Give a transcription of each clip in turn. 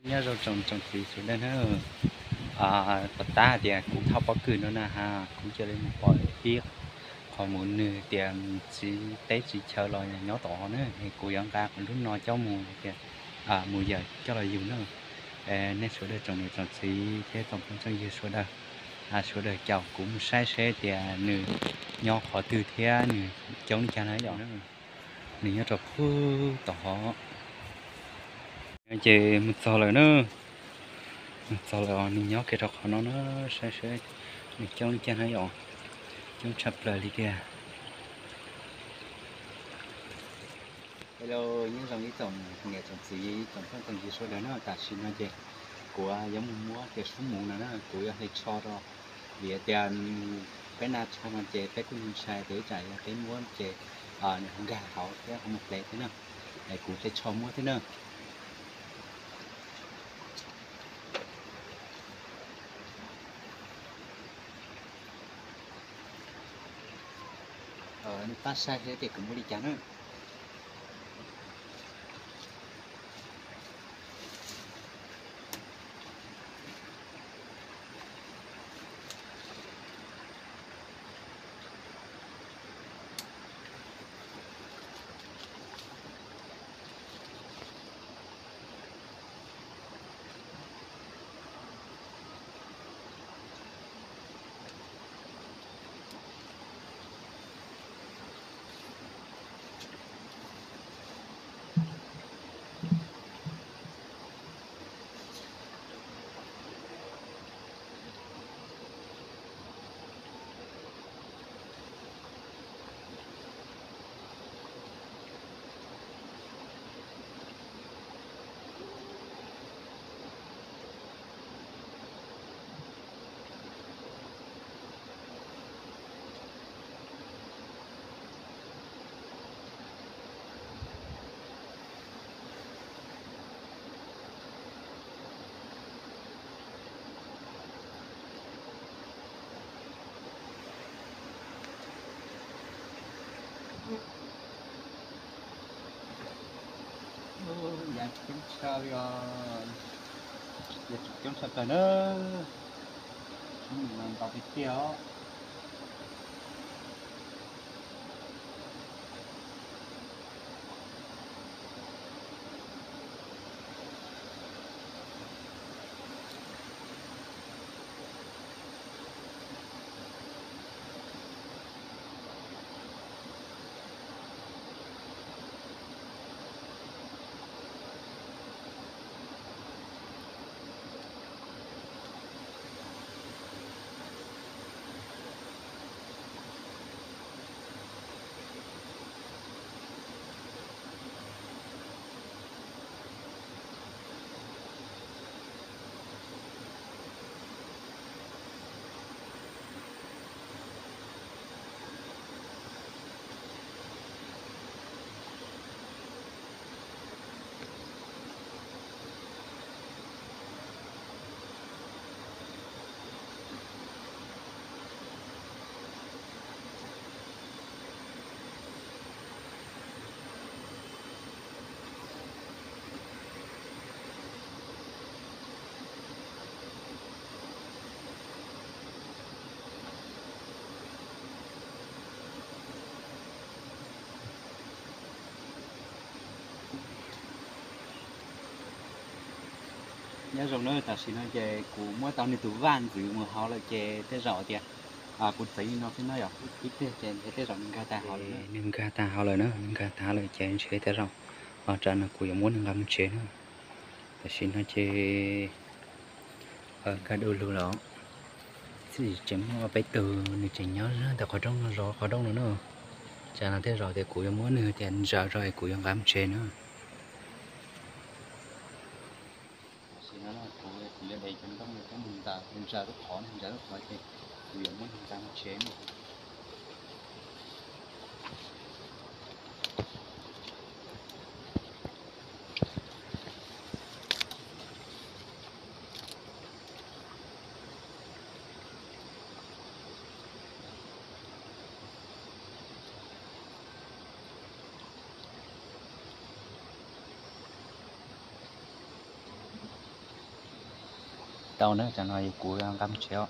Nyob zoo tsoom niam tsoom txiv sawv daws na, puas tab hais tias kuv thauj pob kws no na has, kuv cia li mus pom ib qho mus nws tias txiv teb txiv chaw los nyob tom na, es kuv yuav nqa kuv lub no coj mus tias mus yawm coj los yug na. Nej sawv daws tsoom niam tsoom txiv thiab tsoom phooj tsoom ywg sawv daws, sawv daws caum kuv mus saib seb tias nws nyob qhov twg thiab nws coob li cas na yom. Nws nyob rau pem tom hov. Ces mus txog lawm na, mus txog lawm os, nws nyob kiag rau qhov no na, saib seb nws coob li cas na yom, coob tshaj plaws li tiag. Hello, nyob zoo ib tsoom niam tsoom txiv tsoom phooj tsoom ywg sawv daws na, tam sim no ces kuv yuav mus muab cov sub muv no na, kuv yuav hle tsho rau, vim tias peb naj tsho no ces peb kuj ntshai tias ib tsam yog peb muab ces nws ho nkag hauv thiab ho mus plev thiab na, es kuv hle tsho muab thiab na. Nej pab saib seb tias kuv muab li cas na. Yam coob tshaj li os, yam coob tshaj plaws na, ntau tiag tiag os. Nyob zoo na, tam sim no ces kuv muab tau nws tus vaj ntxwv mus hauv lawm ces tej zaum tias kuv txeev li no xwb no yom, ib pliag ces ntshe tej zaum nws nkag tag hauv lawm, nws nkag tag hauv lawm na, nws nkag tag lawm ces ntshe tej zaum tsam no kuv yuav muab nws nqa mus tsev na. Tam sim no ces nkag du lug lawm, txij tseem muaj peb tug nws tseem nyob ntawm qhov rooj no zov qhov rooj no na. Tsam no tej zaum tias kuv yuav muab nws tias ntsaws rau es kuv yuav nqa mus tsev na. Tam sim no kuv yuav de cov nplooj no coj mus ntsaws, ntsaws lub qhov, ntsaws lub qhov ces kuv yuav muab nws nqa mus tsev no. Tau na, tam no kuv nqa mus tsev os.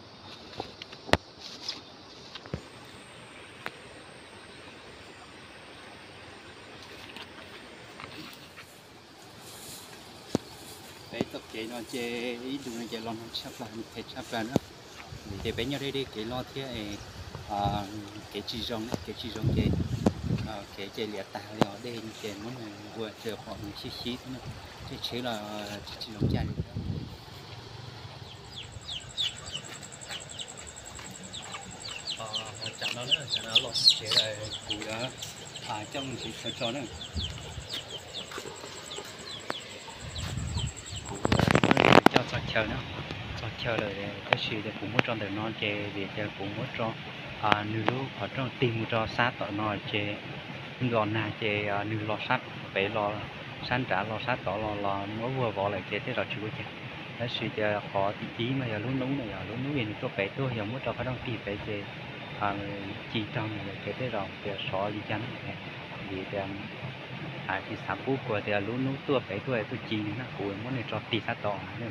Peb txoj kev no ces ib ntus no ces los nag tshaj plaws, phem tshaj plaws na. Ces peb nyob deb deb kev loj thiab, kev tsis zoo, kev tsis zoo ces, kev ces liam tag li os, dej ces muab nws ua rau pom nws xib xib thiab na. Tej tsheb los tsis tsis zoo caij li thiab. Tsam no na, tsam no los tsev lawm, kuv yuav coj mus tsev tso tso na. Kuv coj txog chaw na, txog chaw lawm tab sis tias kuv muab tso ntawm no ces vim tias kuv muab tso nws lub qhov rooj tig mus rau sab tom no ces los nag ces nws los sab pem los sab nrad los sab tod los los muab vuag vov lawm ces tej zaum tsis ua cas. Tab sis tias qhov tim ib mas yog lub hnub no, yog lub hnub es nws tuaj pem tuaj, yog muab rau qhov rooj tig pem ces ci tag mus lawm ces tej zaum tias sov li cas na. Vim tias tsis xav pub kuv tias lub hnub tuaj pem tuaj tuaj ci nws na, kuv muab nws tso tig sab tod na.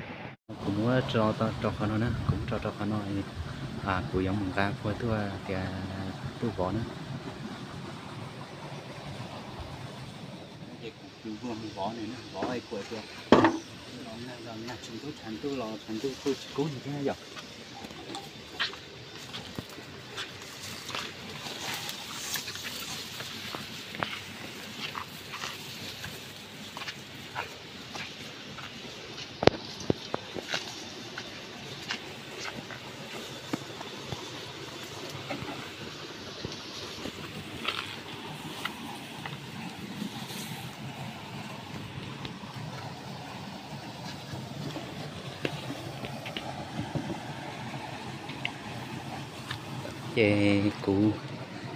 Kuv muab tso rau qhov no na, kuv muab tso rau qhov no, kuv yuav mus nqa pua tuaj tias tuaj vov na. Ces kuv vov nws na, vov kuv tias los nag los nag, tshav ntuj tshav ntuj los tshav ntuj kuj tsis kub nws thiab yom. Ces kuv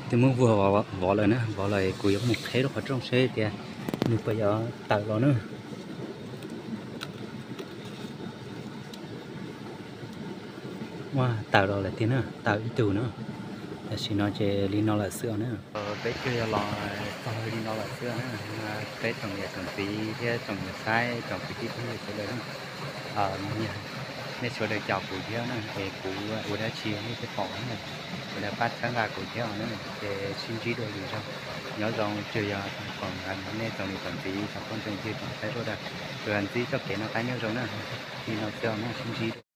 twb muab vuag vov lawm na, vov lawm kuv yuav mus qheb lub qhov rooj seb tias nws puas yuav tawm los na. Ua tawm los lawm tiag na, tawm ib tug na. Tam sim no ces li no lawm xwb os na. Peb twb yog los txog li no lawm xwb os na. Peb tsoom niam tsoom txiv thiab tsoom niam saib tsoom kwv tij phooj ywg sawv daws na, nej sawv daws caum kuv thiab na, es kuv ua dab tsi nej thiaj pom na, sawv daws pab txhawb nqa kuv thiab os na. Ces sib ntsib dua lwm zaug, nyob zoo tsuas yog foom nej tsoom niam tsoom txiv tsoom phooj tsoom ywg tsoom saib sawv daws, tsuas ntsib txoj kev noj qab nyob zoo na. Li no xwb os na, sib ntsib dua.